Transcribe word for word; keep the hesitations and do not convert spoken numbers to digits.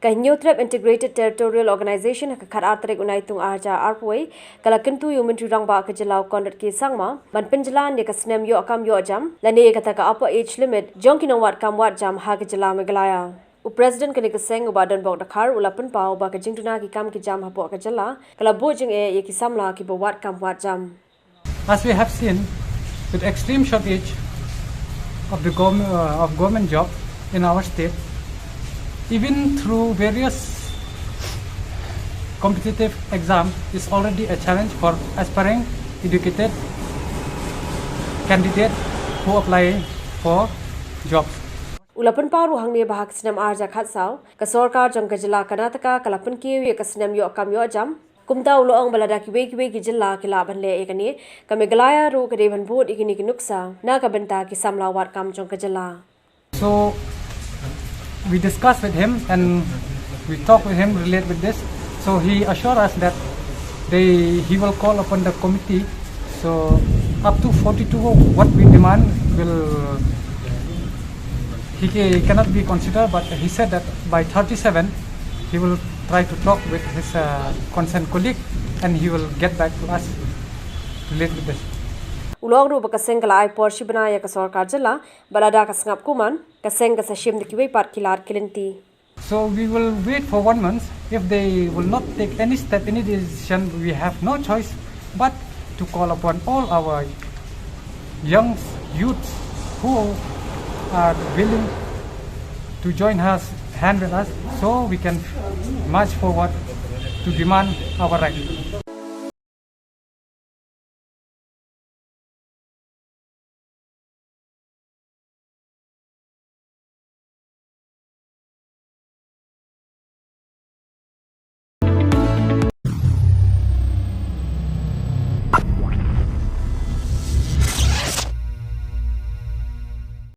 Ka Hynñiewtrep Integrated Territorial Organization ha ka khatar tarik u Naitung arhajar arphew wei ka la kyntu ïa u Myntri Rangbah ka jylla u Conrad K Sangma ban pynjlan ïa ka snem ïoh kam ïoh jam lane ïa kata ka upper age limit jong ki nongwad kam wad jam ha ka jylla Meghalaya. U President kane ka seng u Bah Donbok Dkhar u la pynpaw ba ka jingduna ki kam ki jam hapoh ka jylla ka la buh jingeh ïa ki samla kiba wad kam wad jam. As we have seen, with extreme shortage of the government, uh, of government job in our state, even through various competitive exam is already a challenge for aspiring educated candidate who apply for jobs. U la pynpaw ruh hangne ba ha ka snem arhajar khatsaw ka sorkar jong ka jylla Karnataka ka la pynkiew ïa ka snem ïoh kam ïoh jam. Kumta u la ong ba lada kiwei kiwei ki jylla ki lah ban leh ïa kane, ka Meghalaya ruh ka dei ban bud ïa kine ki nuksa na ka bynta ki samla wad kam jong ka jylla. So we discussed with him and we talked with him relate with this. So he assured us that they he will call upon the committee. So up to forty-two, what we demand will he ca- cannot be considered. But he said that by thirty-seven, he will try to talk with his uh, concerned colleague and he will get back to us relate with this. U la ong ruh ba ka seng ka la ai por shi bnai ïa ka sorkar jylla ba lada ka sngap kuman ka seng ka sa shim da kiwei pat ki lad ki lynti. So we will wait for one month. If they will not take any step, any decision, we have no choice but to call upon all our young youths who are willing to join us hand with us, so we can march forward to demand our right.